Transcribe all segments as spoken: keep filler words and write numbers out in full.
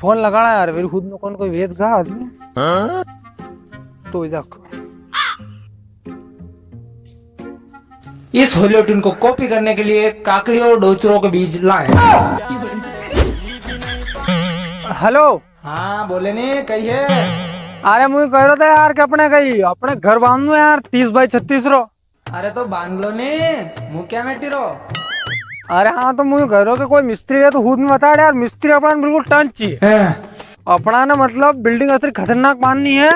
Phone लगाना यार, मेरी खुद में कौन कोई वेद का आदमी। हाँ? तो जाको। इस होलो ट्यून को कॉपी करने के लिए काकड़ी और डोचरों के बीज लाएं। हेलो। हाँ, बोले नी, कही है? अरे, मुझे कह रहा था यार कि अपने कही, अपने घर बांधनु है यार, तीस बाई छत्तीस रो। अरे, तो बांध लो नी, मुँह क्या नटी रो? अरे हाँ, तो मुझे कह रहा कि कोई मिस्त्री है तो खुद में बता दे यार, मिस्त्री अपना बिल्कुल टंच ही है। हैं। अपना ने मतलब बिल्डिंग अतरी खतरनाक बांधनी है।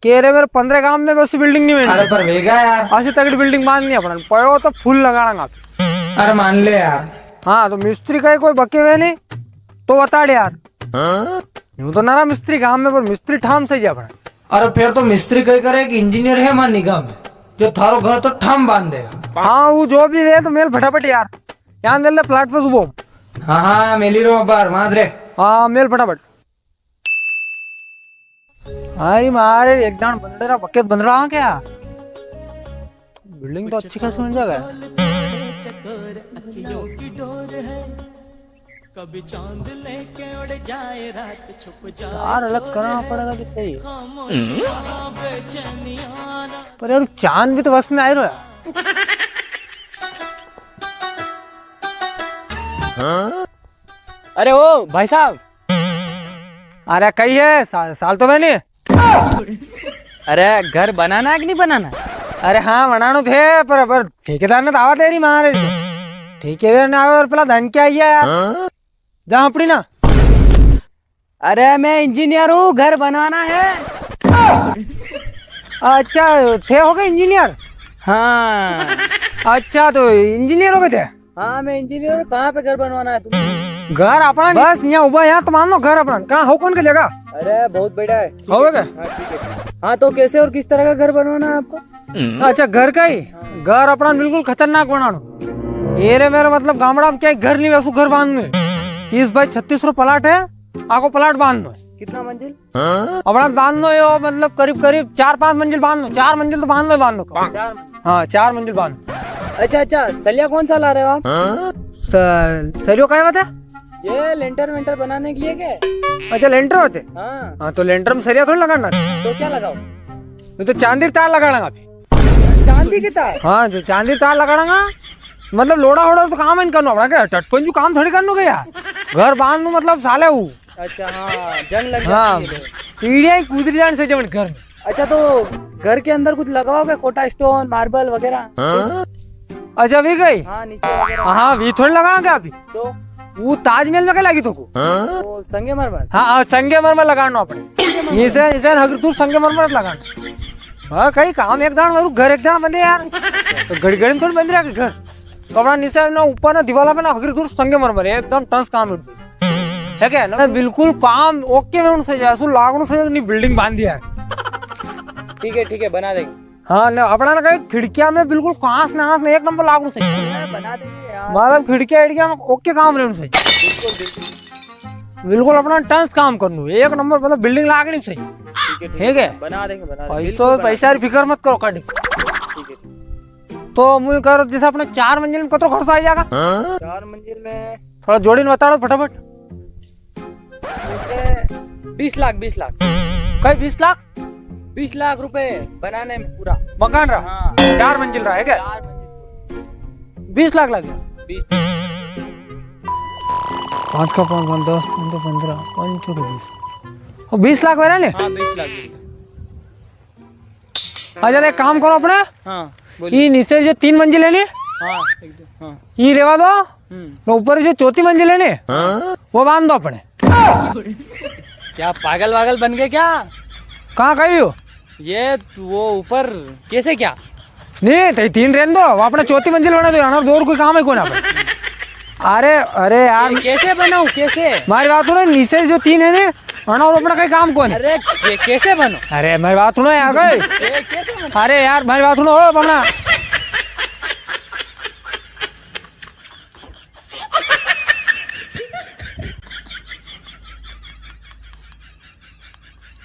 के रे मेरे पन्द्रह गांव में वैसी बिल्डिंग नी बनी। अरे पर वेगा यार। ऐसी तगड़ी बिल्डिंग बांधनी है अपना, पयो तो फुल लगाना। अरे मान ले यार। हाँ तो मिस्त्री का ही कोई बके हुए नी तो बता दे यार। हाँ? यूं तो नरा मिस्त्री गांव में पर मिस्त्री ठाम से ही अपना। अरे फिर तो मिस्त्री कई करे कि इंजीनियर है मां निगाह में, जो थारो घर तो ठाम बांध देगा। हाँ वो जो भी रे तो मेल फटाफट यार। यां जल्दी प्लाट पर सुबह। हाँ हाँ मेली रो बार वहां रे। हाँ मेल फटाफट। अरे मारे एक दान बंदरा बकेट बंदरा आ क्या? बिल्डिंग तो अच्छी खासी बन जाएगा। यार अलग करना पड़ेगा कि सही है। पर यार चांद भी तो बस में आ ही रहा है। अरे ओ भाई साहब। अरे कही है, सा-, साल तो मैंने। अरे घर बनाना है कि नी बनाना? अरे हाँ बनानो थे, पर, पर ठेकेदार ने दावा दे रही मारे। ठेकेदार ने आवे और पेला धन क्या आइया यार? हाँ? जा अपनी ना। अरे मैं इंजीनियर हूँ, घर बनवाना है। अच्छा, थे हो गए इंजीनियर? हाँ। अच्छा, तो इंजीनियर हो गए थे? हाँ, मैं इंजीनियर हूँ। कहाँ पे घर बनवाना है तुमने? घर अपना बस यहाँ उबा, यहाँ तो मान लो घर अपना। कहाँ हो, कौन की जगह? अरे, बहुत बढ़िया है। ठीक हो है गया? हाँ, ठीक है। हाँ, तो कैसे और किस तरह का घर बनवाना है आपको? अच्छा, घर का ही? घर अपना बिल्कुल खतरनाक बनानो। ये रे मेरे मतलब गामड़ा में क्या घर नी, वैसू घर बांधनो है। तीस बाई छत्तीस रो प्लाट है, आको प्लाट बांधनो है। कितना मंजिल? अपना बांधनो यो, मतलब, करीब, करीब चार पांच मंजिल बांधनो, चार मंजिल तो बांधनो ही बांधनो। चार मंजिल? हाँ, चार मंजिल बांधनो। अच्छा, अच्छा, सलिया कौन सा ला रहे हो आप? स-, सलियो काय बता? ये लेंटर वेंटर बनाने के लिए क्या? अच्छा, लेंटर होते? हाँ। हाँ, तो लेंटर में सरिया थोड़ी लगाना। तो क्या लगाओ? ये तो चांदी तार लगाना आप। चांदी की तार? हाँ, जो चांदी तार लगाना, मतलब, लोड़ा होड़ा तो काम ही नी करनो अपना, क्या टटकों जो काम थोड़ी करनो क्या यार? घर बांधनो, मतलब, साले वो। अच्छा, हाँ, जंग लग हाँ, जाती है। पीढ़ियां ही गुजरी जाने से जवन घर में। अच्छा, तो घर के अंदर कुछ लगवाओगे, कोटा स्टोन, मार्बल वगैरह? हाँ? अच्छा, वी गई? हाँ, नीचे वगैरह। हाँ, वी थोड़ी लगाना क्या अभी? तो? वो ताजमहल में क्या लगी थको? वो संगेमरमर? हाँ, हाँ, संगेमरमर लगानो अपने। संगेमरमर? नीचे, नीचे हगरी दूर संगेमरमर लगानो। हाँ, कई काम एक दान मारू, घर एक दान बंदे यार। तो घड़ी घड़ी में थोड़ी बंद रहा घर। तो अपना नीचे ना, ऊपर ना, दीवाला पे ना, हगरी दूर संगेमरमर है, एकदम टंस काम है। है क्या? ना, बिल्कुल काम ओके में उनसे जैसू लागणू से नहीं, बिल्डिंग बांध दिया है। ठीक है, ठीक है, बना देंगे। हाँ, ना, अपना ना कहीं खिड़कियां में बिल्कुल कांच ना, कांच ना, एक नंबर लागणू से। हाँ, बना देंगे यार। मतलब खिड़कियां, खिड़कियां में ओके काम रहणू से। बिल्कुल, बिल्कुल। बिल्कुल अपना टंस काम करनू, एक नंबर, मतलब बिल्डिंग लागणी से। ठीक है, ठीक है। ठीक है? बना देंगे, बना देंगे। पैसो, बिल्कुल बना पैसा की फिक्र मत करो, काटी। ठीक है, ठीक है। तो मुझे कह रहा, जैसे अपने चार मंजिल में कतरो खर्चा आ जाएगा? चार मंजिल में? थोड़ा जोड़ी ने बता दो फटाफट। बीस लाख, बीस लाख। कई बीस लाख? बीस लाख रुपए बनाने में पूरा। मकान रहा? हाँ। चार मंजिल रहा है क्या? चार मंजिल। बीस लाख लग गया? बीस। पाँच का पाँच, पाँच, दस, पन्द्रह, पन्द्रह, पाँच चौक बीस। और बीस लाख हो रहा ने? हाँ, बीस लाख, बीस लाख। अच्छा, एक काम करो अपने। हाँ, बोलिए। ये नीचे जो तीन मंजिल है नी? हाँ, एकदम, हाँ। ये रेवा दो। हम्म। तो ऊपर जो चौथी मंजिल है नी? हाँ? वो बांध दो अपने। क्या पागल वागल बन गए क्या? कहाँ कही हो? ये वो ऊपर कैसे क्या? नी, तो ये तीन रहने दो, वो अपने चौथी मंजिल बना दो, अणा और कोई काम ही कोनी अपने। अरे, अरे यार। ये कैसे बनाऊं, कैसे? मारी बात सुनो, नीचे जो तीन है नी, अणा और अपना कई काम कोनी। अरे, ये कैसे बनो? अरे, मारी बात सुनो यार, भाई। ये कैसे बनो? अरे यार, मारी बात सुनो, ओ, अपना,